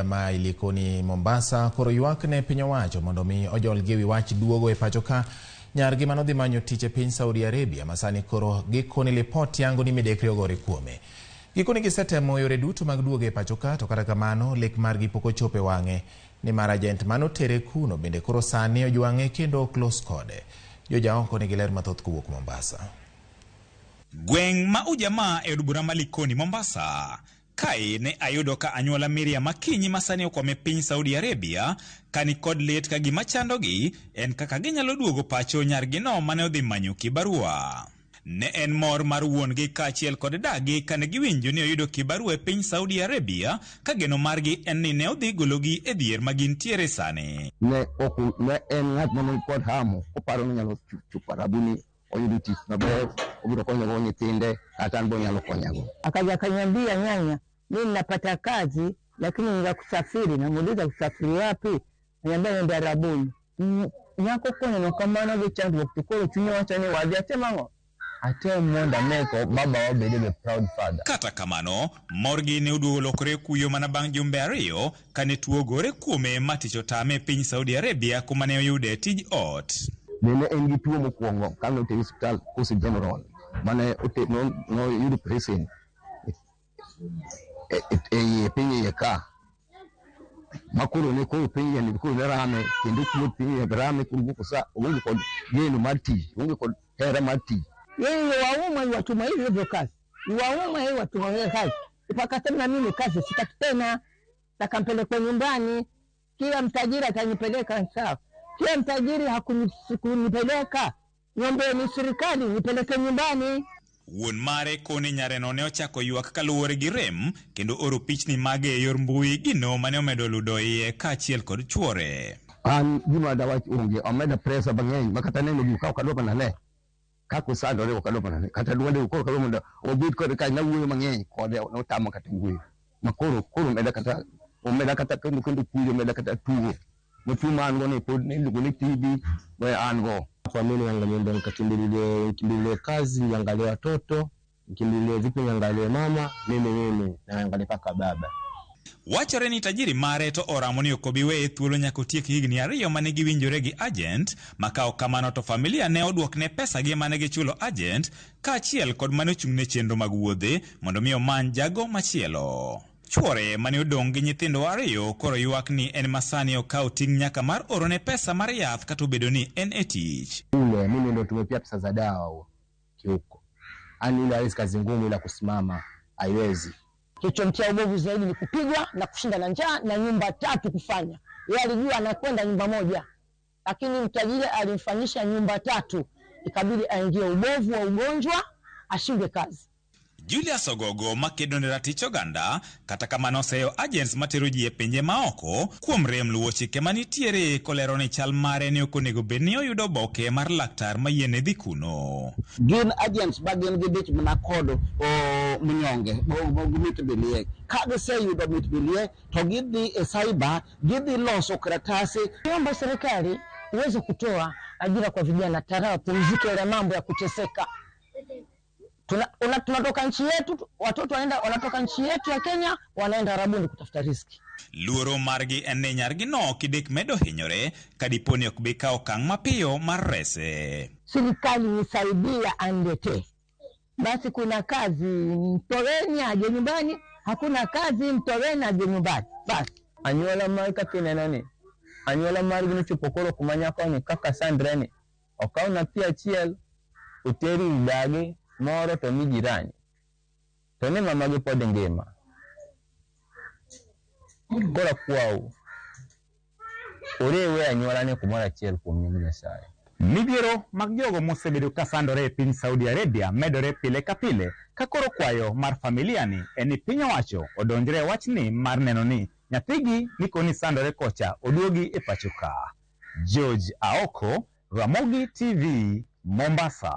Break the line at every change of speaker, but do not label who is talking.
Ma Likoni Mombasa koro ywak ne piny owacho mondo mi ojolgi ewi wach duogo e pacho ka nyargi manodhi manyo tich e piny Saudi Arabia ma sani koro gikoni lipot yango ni midekre ogore kuome. Gikoni gisetemo yore duto mag duogo e pacho ka to kata kamano lek margi pok ochopo e wang'e nimar ajent manotere kuno bende koro sani ojwang'e kendo ok los kode. Jojaoko nigi ler mathoth kowuok Mombasa.
Gweng' ma Ujamaa e od bura ma Likoni Mombasa. Kae ne ayudo ka anyuola Miriam Akinyi ma sani okwamo e piny Saudi Arabia ka ni kod lit ka gima chandogi en kaka ginyalo duogo pacho nyargino mane odhi manyo kibarua. Ne en mor mar wuon-gi kaachiel kod dagi kane giwinjo ni oyudo kibarua e piny Saudi Arabia ka geno margi en ni ne odhi gologi e dhier ma gintiere sani.
Ne ok ne en ng'at mane kod hamo koparo ni onyalo chopo Arabuni oyudo tich maber obiro konyogo nyithinde kata an be onyalo konyago.
Akaja akaniambia, nyanya, mimi napata kazi lakini ni ya kusafiri. Namuuliza kusafiri wapi? Ananiambia nenda Arabuni. Nyako koneno kamano gi chandruok to koro chunye wacho ni wadhi atim ang'o?
Atem mondo ane baba obed a proud father.
Kata kamano, morgi ne oduogo lokore kuyo mana bang' jumbe ariyo kane tuo ogore kuome ma tich otame e piny Saudi Arabia kuma ne oyude tij ot.
Nene en gi tuo mokwongo kane otere osiptal Coast General mane noyudo operation e piny iye ka ma koro ne koro piny iye ni koro ne rame kendo kuot piny iye rame koro wuok sa oonge kod geno mar tich oonge kod hera mar tich.
Yeye wauma iwatuma hivyo hivyo kazi, iwauma yeye watuma hiyo kazi, mpaka na mimi kazi sitaki tena, takampelekwa nyumbani. Kila mtajiri atanipeleka sawa, kila mtajiri hakunipeleka, niombeni serikali nipeleke nyumbani.
Wuon mare koni nyareno ne ochako ywak kaluwore gi rem kendo oro pichni mage e yor mbui gino mane omedo ludo iye kaachiel kod chuore.
An gima dawach onge omeda pressure mang'eny ma kata neno gik ka ok adwa mana ne kaka osandore ok adwa mana ne kata duonde koro kadwa mondo wabed kode ka nawuoyo mang'eny kode notama kata wuoyo ma koro koro omeda kata omeda kata kendo kendo kuyo omeda kata tuo ma tuo ma an go ni pod iluongo ni TB ma an go.
Kwa mimi niangalie ndo nikakimbilie nikimbilie kazi, niangalie watoto, nikimbilie vipi, niangalie mama, mimi naangalie paka baba.
Wachore ni tajiri mare to oramo ni ok obi weye thuolo nyaka otiek higni ariyo mane giwinjore gi agent ma ka ok kamano to familia ne oduokne pesagi mane gichulo agent kaachiel kod mane ochung'ne chenro mag wuodhe mondo mi omany jago machielo. Chuore mane odong' gi nyithindo ariyo koro ywak ni en masani okawo ting' nyaka mar orone pesa mar yath kata obedo ni en e tich.
Ule mimi ndo tumepia pesa za dawa huo kiuko. Yaani ile hawezi kazi ngumu ila kusimama haiwezi.
Kilichomtia ubovu zaidi ni kupigwa na kushinda na njaa na nyumba tatu kufanya. Yeye alijua anakwenda nyumba moja, lakini mtajiri alimfanyisha nyumba tatu, ikabidi aingie ubovu wa ugonjwa, ashindwe kazi.
Julius Ogogo makedo ne ratich oganda kata kamano oseyo agents matero ji e pinje maoko kuom rem luwo chike manitiere kolero ni chal mare ne ok onego bed ni oyudo oboke mar laktar mayiene dhi kuno.
Gin agents ma gin gidich mana kod mnyonge mit bilie. Ka giseyudo mit bilie to gidhi e cyber, gidhi loso karatasi.
Niomba serikali iweze kutoa ajira kwa vijana tayari wapumzike yale mambo ya kuteseka. Tunatoka nchi yetu, watoto wanaenda, wanatoka nchi yetu ya Kenya wanaenda Arabuni kutafuta riziki.
Luoro margi en ni nyargi no kidek medo hinyore ka dipo ni ok bi kawo okang' mapiyo mar rese.
Serikali nisaidia aniletee. Basi kuna kazi mtoweni aje nyumbani, hakuna kazi mtoweni aje nyumbani. Basi.
Anyuola mar kaka ineno ni, anyuola margi nochopo koro kuma nyako ni kaka sandre ni, okaw nyathi achiel oter ir dagi moro to mi jirani. To ni mamagi pod ngima. Koro akwau, oriwe anyuola ni kumoro achiel kuom nying Nyasaye.
Midhiero mag jogo mosebedo ka sandore e piny Saudi Arabia medore pile ka pile ka koro kwayo mar familia ni en ni piny owacho odonjre e wachni mar neno ni nyathigi nikoni sandore kocha oduogi e pacho ka. George Aoko, Ramogi TV, Mombasa.